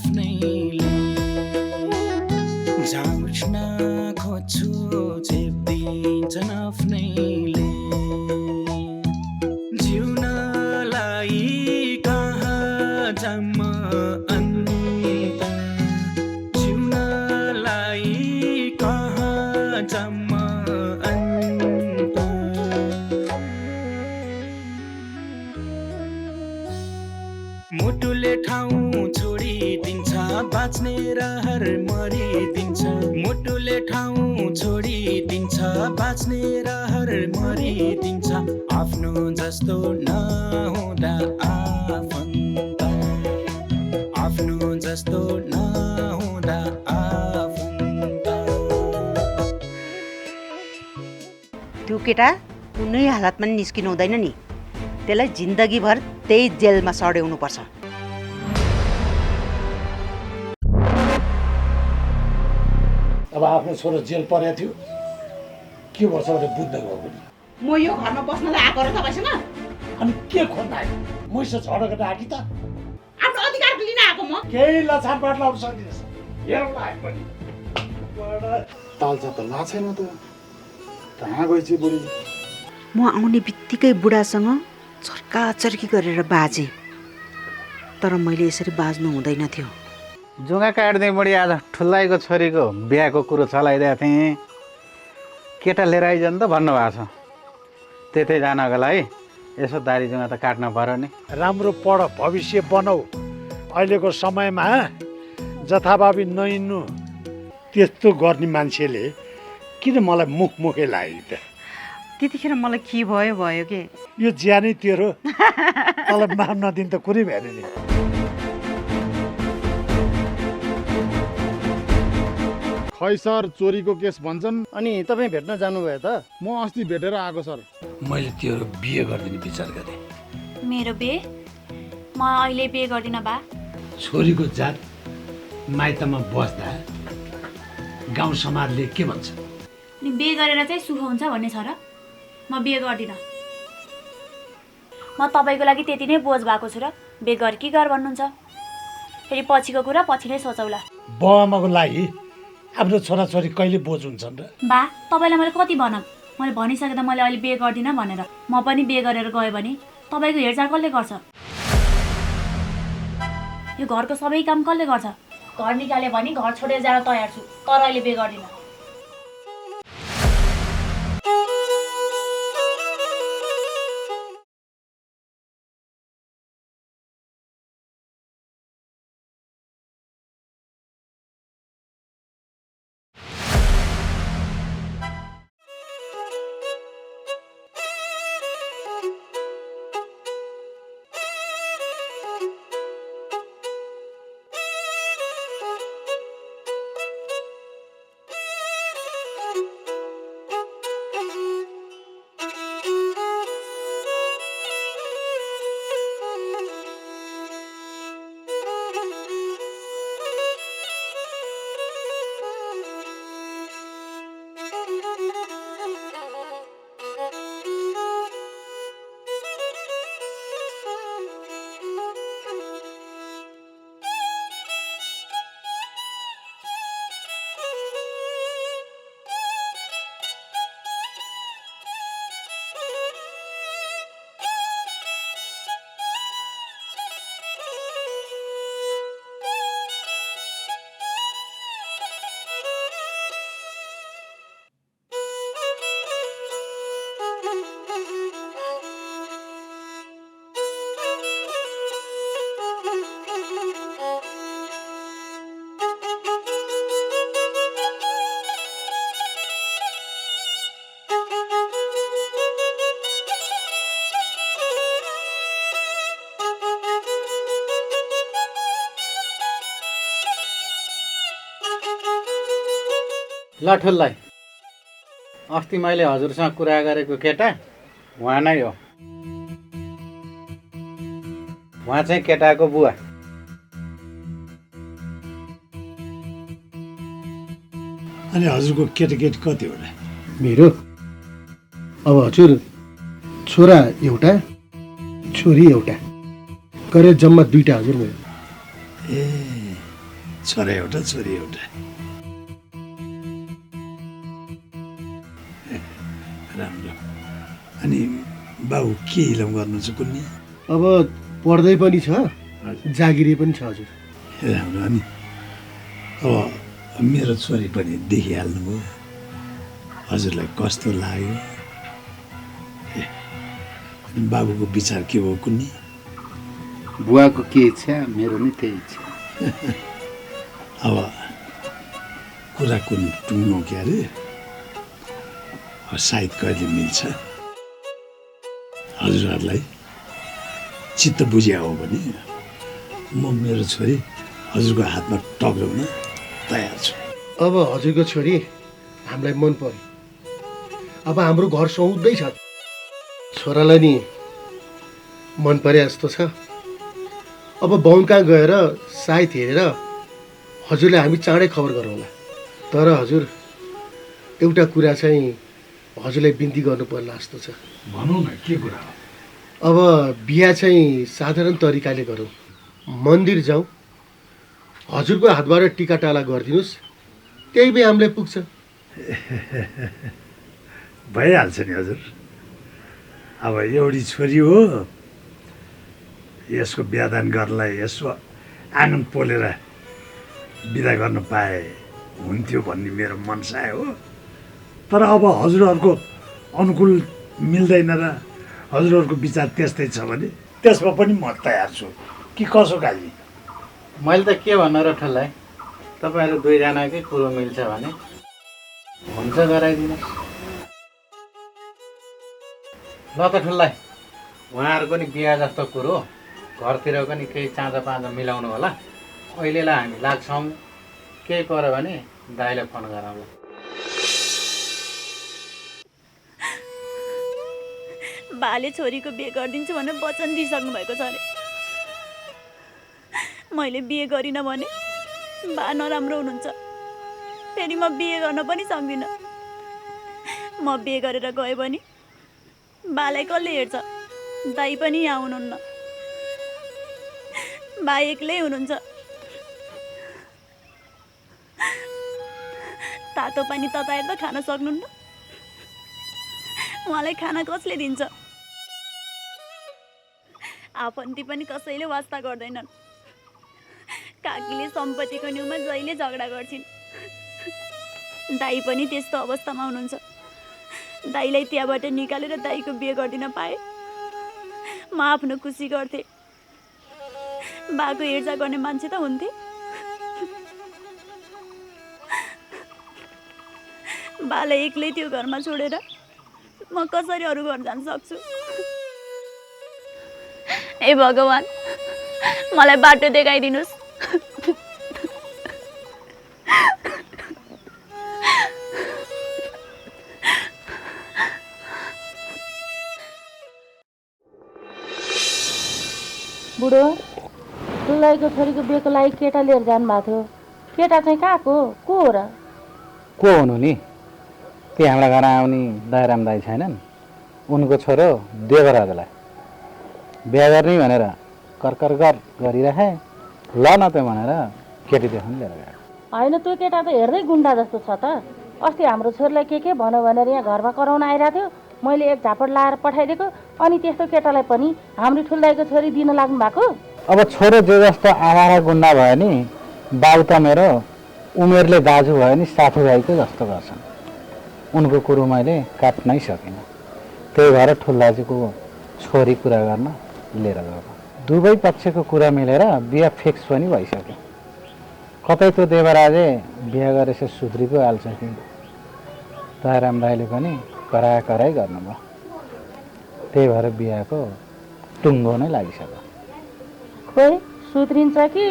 आफ्नैले जाउन खोज्छु चेप्दिन्छन् आफ्नैले जिउनलाई कहाँ जम्म अन्त जिउनलाई कहाँ जम्म अन्त मुटुले ठाउँ छोडिदिन्छ बाँच्ने रहर मरिदिन्छ मुटुले ठाउँ छोडिदिन्छ बाँच्ने रहर मरिदिन्छ आफ्नो जस्तो नहुँदा आफन्त आफ्नो जस्तो नहुँदा आफन्त त्यो केटा कुनै हालतमा निस्किनु हुँदैन नि त्यसलाई जिन्दगीभर त्यही जेलमा सड्याउनुपर्छ अब आफ्नो छोरो जेल परेको थियो के गर्छ भने बुझ्न गएको नि म यो घरमा बस्नलाई आएको र तपाईँसँग अनि के खोज्न आयो मैसे झडकेर आँटी त आफ्नो अधिकार लिन आएको म केही लछानबाट लाउन सक्दिनस् हेरौँ आयो पनि तालचा त ला छैन त कहाँ गएछ बुढी म आउने बित्तिकै बुढासँग चर्काचर्की गरेर बाजेँ तर मैले यसरी बाज्नु हुँदैन थियो जुङ्गा काट्दै बुढी आज ठुल्लाइको छोरीको बिहाको कुरो चलाइदिएको थिएँ केटा लिएर आइजानु त भन्नुभएको छ त्यतै जानको लागि यसो दारी जुङ्गा त काट्न पर्यो नि राम्रो पढ भविष्य बनाऊ अहिलेको समयमा जथाभावी नहिँड्नु त्यस्तो गर्ने मान्छेले किन मलाई मुखै लाग्यो त त्यतिखेर मलाई के भयो के यो ज्यानै तेरो तँलाई माफ नदिनु त कुरै भएन नि खै सर चोरीको केस भन्छन् अनि तपाईँ भेट्न जानुभयो त म अस्ति भेटेर आएको सर मैले तेरो बिहे गरिदिने विचार गरेँ मेरो बे म अहिले बे गर्दिनँ बा छोरीको जात माइतमा बस्दा गाउँ समाजले के भन्छ अनि बे गरेर चाहिँ सुख हुन्छ भन्ने छ र म बे गर्दिनँ म तपाईँको लागि त्यति नै बोझ भएको छु र बे गर कि गर भन्नुहुन्छ फेरि पछिको कुरा पछि नै सोचौला बाबामाको लागि आफ्नो छोराछोरी कहिले बोझ हुन्छन् र बा तपाईँलाई मैले कति भनौँ मैले भनिसकेँ मैले अहिले बे गर्दिनँ भनेर म पनि बे गरेर गएँ भने तपाईँको हेरचाह कसले गर्छ यो घरको सबै काम कसले गर्छ घर निकाल्यो भने घर छोडेर जान तयार छु तर अहिले बे गर्दिनँ ल ठुल्लाई अस्ति मैले हजुरसँग कुरा गरेको केटा उहाँ नै हो उहाँ चाहिँ केटाको बुवा अनि हजुरको केटाकेटी कति होला मेरो अब हजुर छोरा एउटा छोरी एउटा गरे जम्मा 2टा हजुर भयो ए छोरा एउटा छोरी एउटा। राम्रो। अनि बाबु के इलम गर्नुहुन्छ कुन्नी? अब पढ्दै पनि छ, जागिरी पनि छ हजुर। राम्रो। अनि अब मेरो छोरी पनि देखिहाल्नुभयो, हजुरलाई कस्तो लाग्यो? अनि बाबुको विचार के हो कुन्नी? बुवाको के इच्छा मेरो नि त्यही इच्छा। अब कुरा कुन टुङ्गो के अरे सायद कहिले मिल्छ। हजुरहरूलाई चित्त बुझ्या हो भने म मेरो छोरी हजुरको हातमा टक्राउन तयार छु। अब हजुरको छोरी हामीलाई मन पर्यो। अब हाम्रो घर सुहाउँदैछ। छोरालाई नि मन परे जस्तो छ। अब बाउन कहाँ गएर सायद हेरेर हजुरले हामी चाँडै खबर गरौँला। तर हजुर एउटा कुरा चाहिँ हजुरलाई बिन्ती गर्नु पर्ला जस्तो छ। भनौँ न के कुरा हो? अब बिहा चाहिँ साधारण तरिकाले गरौँ, मन्दिर जाउँ, हजुरको हातबाट टिकाटाला गरिदिनुहोस्, त्यही बिहा हामीलाई पुग्छ। भइहाल्छ नि हजुर। अब एउटी छोरी हो, यसको बिहादान गर्नलाई यसो आँगन पोलेर बिदा गर्न पाए हुन्थ्यो भन्ने मेरो मनसाय हो। तर अब हजुरहरूको अनुकूल मिल्दैन र हजुरहरूको विचार त्यस्तै छ भने त्यसमा पनि म तयार छु। कि कसो काजी? मैले त के भन्नु र ठुल्लाई, तपाईँहरू दुईजनाकै कुरो मिल्छ भने हुन्छ गराइदिनुहोस्। ल त ठुल्लाई, उहाँहरूको नि बिहा जस्तो कुरो घरतिर पनि केही चाँजो पाँजो मिलाउनु होला। अहिलेलाई हामी लाग्छौँ, केही पऱ्यो भने दाइलाई फोन गरौँला। बाले छोरीको बिहे गरिदिन्छु भनेर वचन दिइसक्नु भएको छ अरे। मैले बिहे गरिनँ भने बा नराम्रो हुनुहुन्छ, फेरि म बिहे गर्न पनि सक्दिनँ। म बिहे गरेर गएँ भने बालाई कसले हेर्छ? दाइ पनि यहाँ हुनुहुन्न, बा एक्लै हुनुहुन्छ। तातो पानी तताएर त खान सक्नुहुन्न, उहाँलाई खाना कसले दिन्छ? आफन्ती पनि कसैले वास्ता गर्दैनन्। काकीले सम्पत्तिको न्युमा जहिले झगडा गर्छिन्। दाइ पनि त्यस्तो अवस्थामा हुनुहुन्छ। दाइलाई त्यहाँबाट निकालेर दाइको बिहे गरिदिन पाए म आफ्नो खुसी गर्थेँ। बाको हेरचाह गर्ने मान्छे त हुन्थे। बालाई एक्लै त्यो घरमा छोडेर म कसरी अरू घर जान सक्छु? हे भगवान्, मलाई बाटो देखाइदिनुहोस्। बुढो, ठुलाइको छोरीको बिहेको लागि केटा लिएर जानुभएको थियो। केटा चाहिँ कहाँको को हो र? को हुनु नि? त्यो हाम्रा घर आउने दयाराम दाई छैनन्? उनको छोरो देवराजलाई बिहा गर्ने भनेर कर्कर गरिराखे। ल न त भनेर केटी देखाउनु लिएर गएको। होइन, त्यो केटा त हेर्दै गुन्डा जस्तो छ त। अस्ति हाम्रो छोरीलाई के भन्यो भनेर यहाँ घरमा कराउन आइरहेको थियो। मैले एक झापड लाएर पठाइदिएको, अनि त्यस्तो केटालाई पनि हाम्रो ठुल्दाइको छोरी दिन लाग्नु भएको। अब छोरो जे जस्तो आवारा गुन्डा भयो नि, बाउ त मेरो उमेरले दाजु भयो नि साथीभाइको जस्तो गर्छन्। उनको कुरो मैले काट्नै सकिनँ। त्यही भएर ठुल्दाजुको छोरी कुरा गर्न लिएर गएको। दुवै पक्षको कुरा मिलेर बिहा फिक्स पनि भइसक्यो। कतै त्यो देवराजे बिहा गरेर सुध्री पो हाल्छ कि। दयाराम दाइले पनि कराई गर्नुभयो। त्यही भएर बिहाको टुङ्गो नै लागिसक्यो। खोइ सुध्रिन्छ कि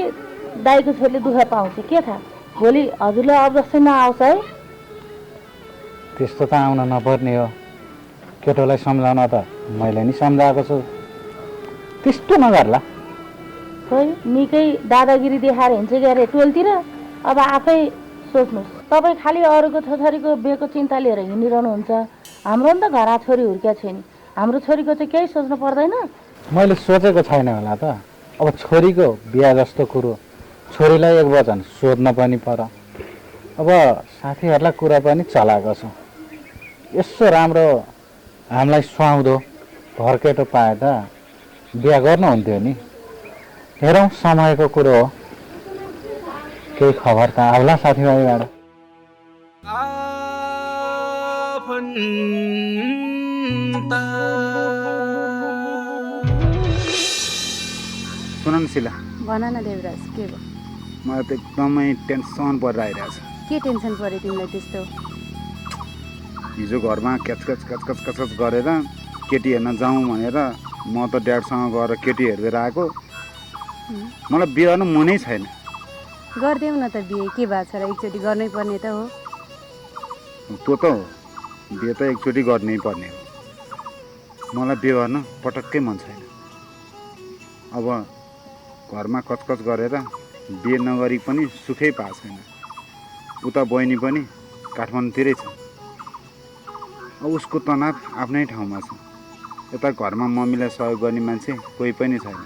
दाइको छोरीले दुःख पाउँछ के थाहा। भोलि हजुरलाई अब जस्तै नआउँछ है। त्यस्तो त आउन नपर्ने हो। केटोलाई सम्झाउन त मैले नि सम्झाएको छु। त्यस्तो नगर्ला। खोइ निकै दादागिरी देखाएर हिँड्छ के अरे टोलतिर। अब आफै सोच्नुहोस्, तपाईँ खालि अरूको छोरीको बिहेको चिन्ता लिएर हिँडिरहनुहुन्छ। हाम्रो नि त घरमा छोरी हुर्किया छैन। हाम्रो छोरीको चाहिँ केही सोच्नु पर्दैन? मैले सोचेको छैन होला त। अब छोरीको बिहा जस्तो कुरो छोरीलाई एक वचन सोध्न पनि पर्यो। अब साथीहरूलाई कुरा पनि चलाएको छ। यसो राम्रो हामीलाई सुहाउँदो घरकेटो पाए त बिहा गर्नुहुन्थ्यो नि। हेरौँ समयको कुरो हो, केही खबर त आउला साथीभाइबाट। सुन न शिला, भन न देवराज, के भयो? मलाई त एकदमै टेन्सन परिरहेको छ। के टेन्सन पर्यो तिमीलाई त्यस्तो? हिजो घरमा क्याचक्याच कचकच कचकच गरेर केटी हेर्न जाउँ भनेर म त ड्याडसँग गएर केटी हेरेर आएको। मलाई बिहे गर्नु मनै छैन। गरिदेऊ न त बिहे, के भएको छ र? एकचोटि गर्नै पर्ने त हो। त्यो त हो, बिहे त एकचोटि गर्नै पर्ने हो। मलाई बिहे गर्न पटक्कै मन छैन। अब घरमा कचकच गरेर बिहे नगरी पनि सुखै पाएको छैन। उता बहिनी पनि काठमाडौँतिरै छ। अब उसको तनाव आफ्नै ठाउँमा छ। यता घरमा मम्मीलाई सहयोग गर्ने मान्छे कोही पनि छैन।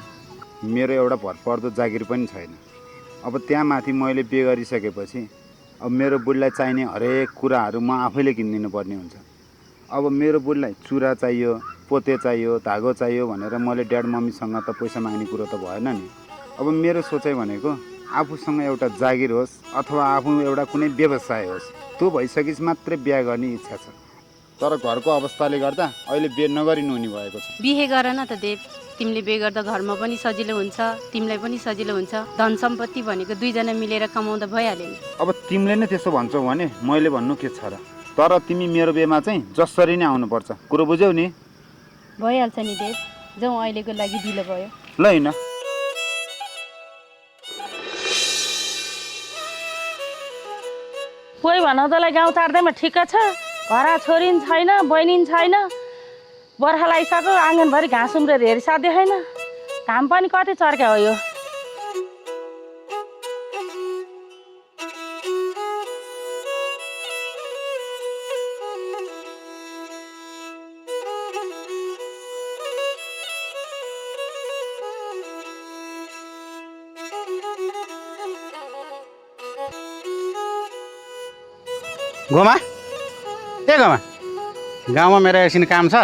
मेरो एउटा भरपर्दो जागिर पनि छैन। अब त्यहाँ माथि मैले बिहे गरिसकेपछि अब मेरो बुढीलाई चाहिने हरेक कुराहरू म आफैले किनिदिनु पर्ने हुन्छ। अब मेरो बुढीलाई चुरा चाहियो, पोते चाहियो, धागो चाहियो भनेर मैले ड्याड मम्मीसँग त पैसा माग्ने कुरो त भएन नि। अब मेरो सोचाइ भनेको आफूसँग एउटा जागिर होस् अथवा आफू एउटा कुनै व्यवसाय होस्, त्यो भइसकेपछि मात्रै बिहा गर्ने इच्छा छ। तर घरको अवस्थाले गर्दा अहिले बिहे नगरिनु हुने भएको छ। बिहे गर न त देव, तिमीले बिहे गर्दा घरमा पनि सजिलो हुन्छ, तिमीलाई पनि सजिलो हुन्छ। धन सम्पत्ति भनेको दुईजना मिलेर कमाउँदा भइहाल्यो नि। अब तिमीले नै त्यसो भन्छौ भने मैले भन्नु के छ र? तर तिमी मेरो बिहेमा चाहिँ जसरी नै आउनुपर्छ, कुरो बुझ्यौ नि? भइहाल्छ नि देव, जाउँ अहिलेको लागि ढिलो भयो। ल हैन, कोही भनौ तँलाई गाउँ टार्दैमा ठिक्क छ। घरा छोरी छैन, बहिनी छैन, बर्खा लगाइसक्यो, आँगनभरि घाँस उम्रेर हेरिसाथ देखाइन। घाम पनि कति चर्क्या हो यो। गोमा, ए गोमा, गाउँमा मेरो एकछिन काम छ,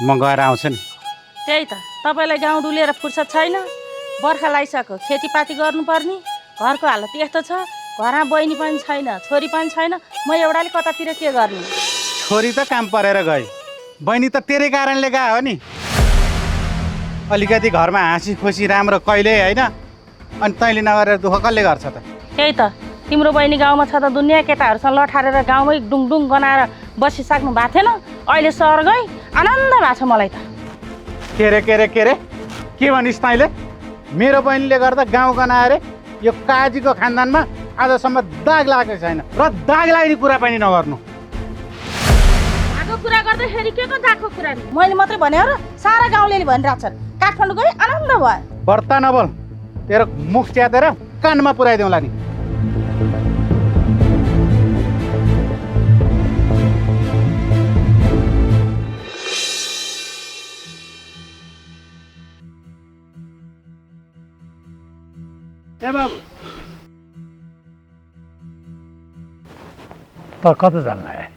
म गएर आउँछु नि। त्यही त, तपाईँलाई गाउँ डुलेर फुर्सद छैन। बर्खा लगाइसक्यो, खेतीपाती गर्नुपर्ने, घरको हालत यस्तो छ। घरमा बहिनी पनि छैन, छोरी पनि छैन, म एउटाले कतातिर के गर्ने? छोरी त काम परेर गई, बहिनी त तेरै कारणले गए हो नि। अलिकति घरमा हाँसी खुसी राम्रो कहिले होइन, अनि तैँले नगरेर दुःख कसले गर्छ त? त्यही त, तिम्रो बहिनी गाउँमा छ त दुनियाँ केटाहरूसँग लठारेर गाउँमै डुङडुङ गनाएर बसिसक्नु भएको थिएन। अहिले सहर गई आनन्द भएको छ मलाई त। के भनिस् तैँले? मेरो बहिनीले गर्दा गाउँ गनाएर यो काजीको खानदानमा आजसम्म दाग लागेको छैन र दाग लाग्ने कुरा पनि नगर्नु। दागको कुरा गर्दाखेरि के को दागको कुरा नि? मैले मात्रै भने हो र? सारा गाउँले भनिरहेको छन्। काठमाडौँ गई आनन्द भयो। बर्ता नबोल, तेरो मुख च्यातेर कानमा पुऱ्याइदिउँला नि। ए बाबु, त कता जानु लाग्यो?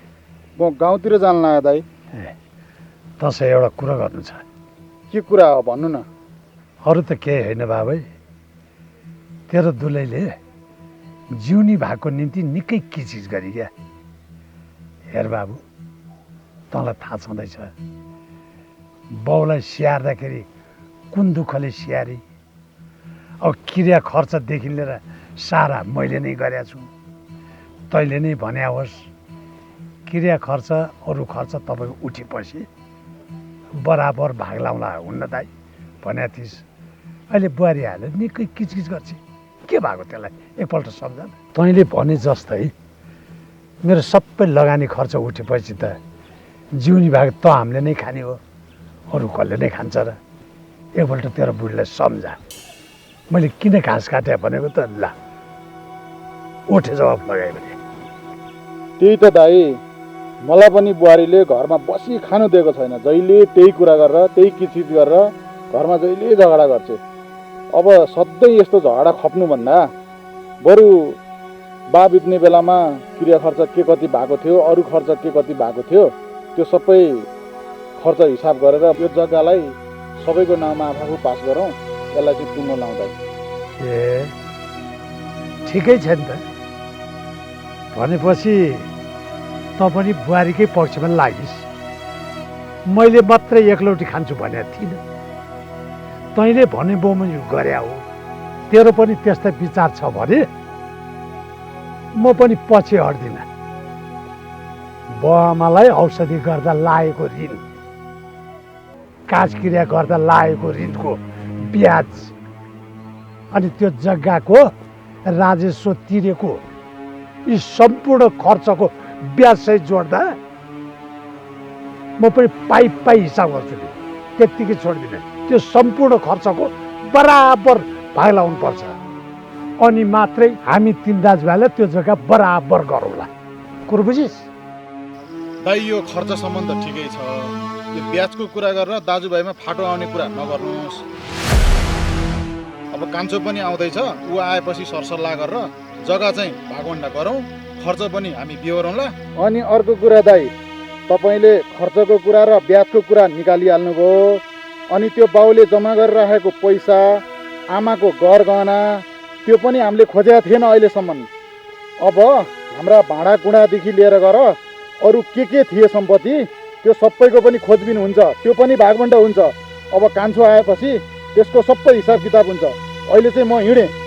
म गाउँतिर जान लाग्यो दाइ। ए, तँसँग एउटा कुरा गर्नु छ। के कुरा हो भन्नु न। अरू त केही होइन बाबै, तेरो दुलैले जिउनी भएको निम्ति निकै किचिज गरी क्या। हेर बाबु, तँलाई थाहा छँदैछ बाउलाई स्याहार्दाखेरि कुन दुःखले स्याहारी। अब क्रिया खर्चदेखि लिएर सारा मैले नै गरेको छु। तैँले नै भन्या होस् क्रिया खर्च अरू खर्च तपाईँको उठेपछि बराबर भाग लाउँला हुन्न दाइ भन्या थिइस्। अहिले बुहारी हालेर निकै किचकिच गर्छ। के भएको त्यसलाई एकपल्ट सम्झ। तैँले भने जस्तै मेरो सबै लगानी खर्च उठेपछि त जिउनी भाग त हामीले नै खाने हो, अरू कसले नै खान्छ र? एकपल्ट तेरो बुढीलाई सम्झा। मैले किन घाँस काटे भनेको त ल उठे जवाफ लगायो भने। त्यही त दाइ, मलाई पनि बुहारीले घरमा बसी खानु दिएको छैन। जहिले त्यही कुरा गरेर, त्यही किचकिच गरेर घरमा जहिले झगडा गर्छ। अब सधैँ यस्तो झगडा खप्नुभन्दा बरु बा बित्ने बेलामा क्रिया खर्च के कति भएको थियो, अरू खर्च के कति भएको थियो, त्यो सबै खर्च हिसाब गरेर यो जग्गालाई सबैको नाममा आफू पास गरौँ, यसलाई चाहिँ टुङ्गो लाउँदै। ए ठिकै छ नि त। भनेपछि त पनि बुहारीकै पक्षमा लागिस्। मैले मात्रै एकलौटी खान्छु भनेको थिइनँ। तैँले भने बमोजिम गरे हो, तेरो पनि त्यस्तै विचार छ भने म पनि पछि हट्दिनँ। बाबाआमालाई औषधि गर्दा लागेको ऋण, काजक्रिया गर्दा लागेको ऋणको ब्याज, अनि त्यो जग्गाको राजस्व तिरेको यी सम्पूर्ण खर्चको ब्याज सहित जोड्दा म पनि पाइ हिसाब गर्छु नि, त्यत्तिकै छोड्दिनँ। त्यो सम्पूर्ण खर्चको बराबर भाग लाउनु पर्छ, अनि मात्रै हामी तीन दाजुभाइलाई त्यो जग्गा बराबर गरौँला। कुरो बुझिस्? दाइ यो खर्च सम्बन्ध ठिकै छ, यो ब्याजको कुरा गरेर दाजुभाइमा फाटो आउने कुरा नगर्नुहोस्। अब कान्छो पनि आउँदैछ, ऊ आएपछि सरसल्लाह गरेर जग्गा चाहिँ भागवण्डा गरौँ, खर्च पनि हामी बिहोरौँला। अनि अर्को कुरा दाइ, तपाईँले खर्चको कुरा र ब्याजको कुरा निकालिहाल्नुभयो। अनि त्यो बाउले जम्मा गरेर राखेको पैसा, आमाको गहना, त्यो पनि हामीले खोजेका थिएन अहिलेसम्म। अब हाम्रा भाँडाकुँडादेखि लिएर गएर अरू के थिए सम्पत्ति, त्यो सबैको पनि खोजबिन हुन्छ, त्यो पनि भागवण्डा हुन्छ। अब कान्छो आएपछि त्यसको सबै हिसाब किताब हुन्छ। अहिले चाहिँ म हिँडेँ।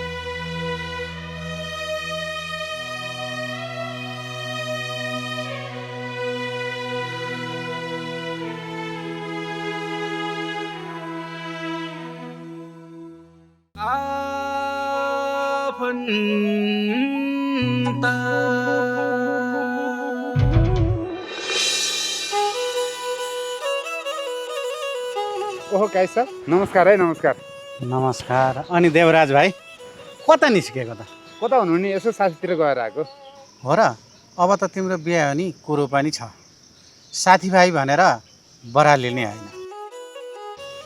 ओहो गाई सर, नमस्कार है। नमस्कार। नमस्कार। अनि देवराज भाइ कता निस्केको त? कता हुनु नि? यसो साथीतिर गएर आएको हो र? अब त तिम्रो बिहा हो नि, कुरो पनि छ। साथीभाइ भनेर बराली नै होइन।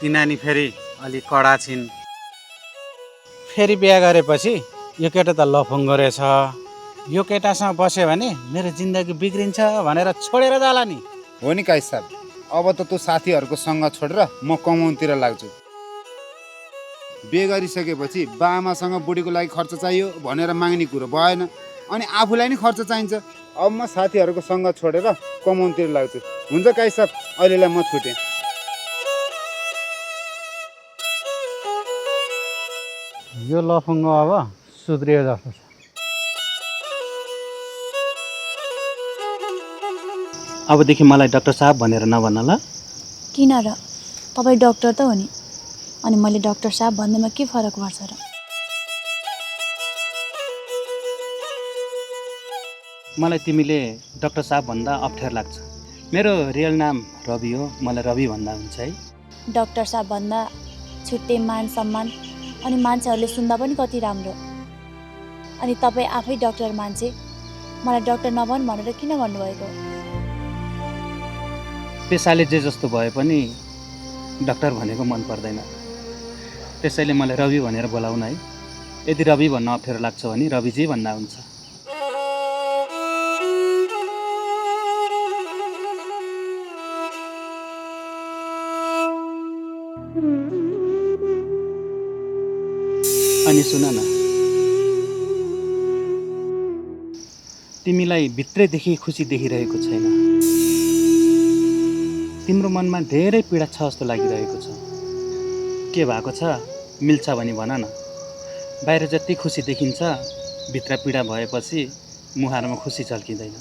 ती नानी फेरि अलि कडा छिन्। फेरि बिहा गरेपछि यो केटा त लफङ्गो रहेछ, यो केटासँग बस्यो भने मेरो जिन्दगी बिग्रिन्छ भनेर छोडेर जाला नि। हो नि गाई साहब, अब त तँ साथीहरूको सङ्ग छोडेर म कमाउनतिर लाग्छु। बिहे गरिसकेपछि बाआमासँग बुढीको लागि खर्च चाहियो भनेर माग्ने कुरो भएन, अनि आफूलाई नि खर्च चाहिन्छ। अब म साथीहरूको सङ्ग छोडेर कमाउनतिर लाग्छु। हुन्छ गाई साहब, अहिलेलाई म छुटेँ। यो लफङ्गो अब सुध्रियो जस्तो छ। अबदेखि मलाई डाक्टर साहब भनेर नभन्न ल। किन र? तपाईँ डक्टर त हो नि, अनि मैले डाक्टर साहब भन्दैमा के फरक पर्छ र? मलाई तिमीले डाक्टर साहब भन्दा अप्ठ्यारो लाग्छ। मेरो रियल नाम रवि हो, मलाई रवि भन्दा हुन्छ है। डाक्टर साहब भन्दा छुट्टै मान सम्मान, अनि मान्छेहरूले सुन्दा पनि कति राम्रो। अनि तपाईँ आफै डाक्टर मान्छे, मलाई डाक्टर नभन् भनेर किन भन्नुभएको? पेसाले जे जस्तो भए पनि डाक्टर भनेको मन पर्दैन, त्यसैले मलाई रवि भनेर बोलाउन है। यदि रवि भन्न अप्ठ्यारो लाग्छ भने रविजी भन्दा हुन्छ। अनि सुन न, तिमीलाई भित्रैदेखि खुसी देखिरहेको छैन। तिम्रो मनमा धेरै पीडा छ जस्तो लागिरहेको छ। के भएको छ मिल्छ भने भन न। बाहिर जति खुसी देखिन्छ, भित्र पीडा भएपछि मुहारमा खुसी झल्किँदैन।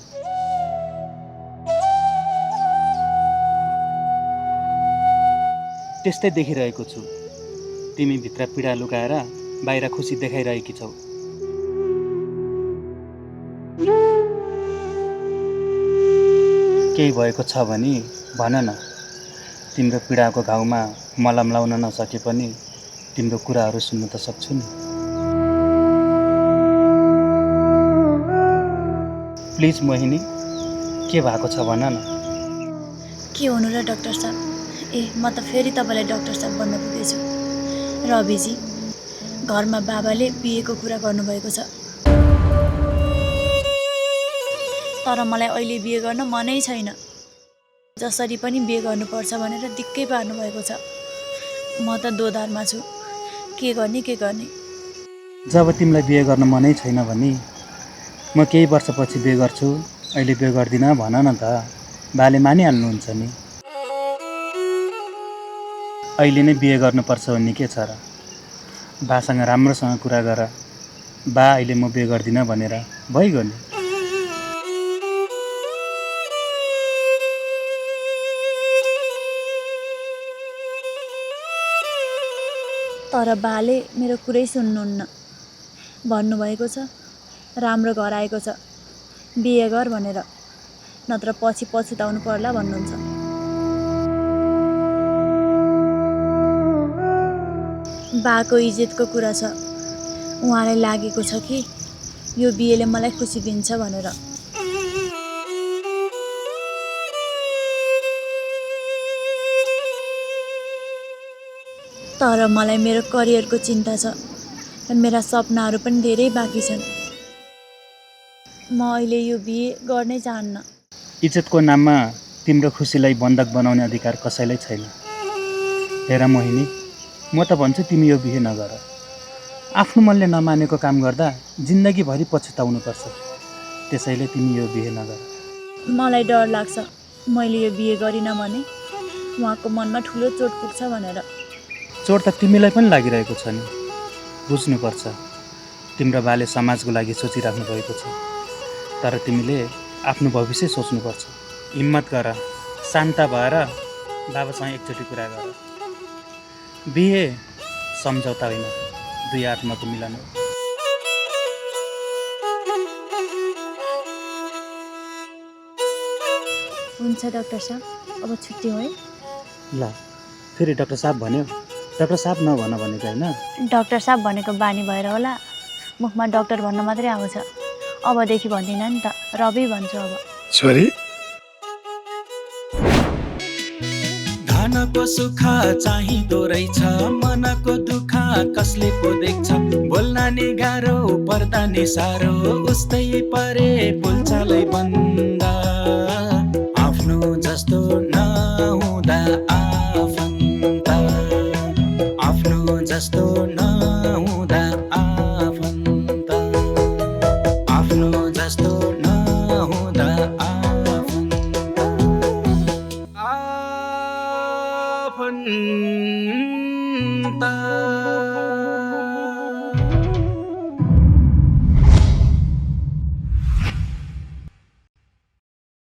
त्यस्तै देखिरहेको छु। तिमी भित्र पीडा लुकाएर बाहिर खुसी देखाइरहेकी छौ। केही भएको छ भने भन न। तिम्रो पीडाको घाउमा मलम लाउन नसके पनि तिम्रो कुराहरू सुन्न त सक्छु नि। प्लिज मोहिनी, के भएको छ भन न। के हुनु र डाक्टर साहब? म त फेरि तपाईँलाई डाक्टर साहब भन्न पुगेछु। रविजी, घरमा बाबाले बिहेको कुरा गर्नुभएको छ। तर मलाई अहिले बिहे गर्न मनै छैन। जसरी पनि बिहे गर्नुपर्छ भनेर दिक्कै पार्नु भएको छ। म त दोधारमा छु, के गर्ने के गर्ने। जब तिमीलाई बिहे गर्न मनै छैन भने म केही वर्षपछि बिहे गर्छु, अहिले बिहे गर्दिनँ भन न त, बाले मानिहाल्नुहुन्छ नि। अहिले नै बिहे गर्नुपर्छ भन्ने के छ र? बासँग राम्रोसँग कुरा गर, बा अहिले म बिहे गर्दिनँ भनेर भइगयो नि। तर बाले मेरो कुरै सुन्नुहुन्न। भन्नुभएको छ राम्रो घर आएको छ, बिहे गर भनेर, नत्र पछि पछुताउनु पर्ला भन्नुहुन्छ। बाको इज्जतको कुरा छ। उहाँलाई लागेको छ कि यो बिहेले मलाई खुसी दिन्छ भनेर। तर मलाई मेरो करियरको चिन्ता छ र मेरा सपनाहरू पनि धेरै बाँकी छन्। म अहिले यो बिहे गर्नै चाहन्न। इज्जतको नाममा तिम्रो खुसीलाई बन्धक बनाउने अधिकार कसैलाई छैन। हेर मोहिनी, म त भन्छु तिमी यो बिहे नगर। आफ्नो मनले नमानेको काम गर्दा जिन्दगीभरि पछुताउनुपर्छ। त्यसैले तिमी यो बिहे नगर। मलाई डर लाग्छ मैले यो बिहे गरिनँ भने उहाँको मनमा ठुलो चोट पुग्छ भनेर। चोट त तिमीलाई पनि लागिरहेको छ नि। बुझ्नुपर्छ, तिम्रो बाले समाजको लागि सोचिराख्नु भएको छ। तर तिमीले आफ्नो भविष्य सोच्नुपर्छ। हिम्मत गर, शान्त भएर बाबासँग एकचोटि कुरा गर। बिहे सम्झौता होइन, दुई आत्माको मिलन हो। हुन्छ डाक्टर साहब, अब छुट्टी है। ल, फेरि डाक्टर साहब भन्यो। डाक्टर साहब नभन भनेको होइन। डाक्टर साहब भनेको बानी भएर होला, मुखमा डाक्टर भन्न मात्रै आउँछ। अबदेखि भन्दिनँ नि त, रवि भन्छु अब। छोरी धनको सुख चाहिँदो रहेछ, मनको दुःख कसले पो देख्छ। बोल्न नि गाह्रो, पर्दा नि साह्रो, उस्तै परे बोलचालै बन्द। आफ्नो जस्तो नहुँदा आफन्त, आफ्नो जस्तो नहुँदा आफन्त, आफ्नो जस्तो नहुँदा आफन्त। आफन्त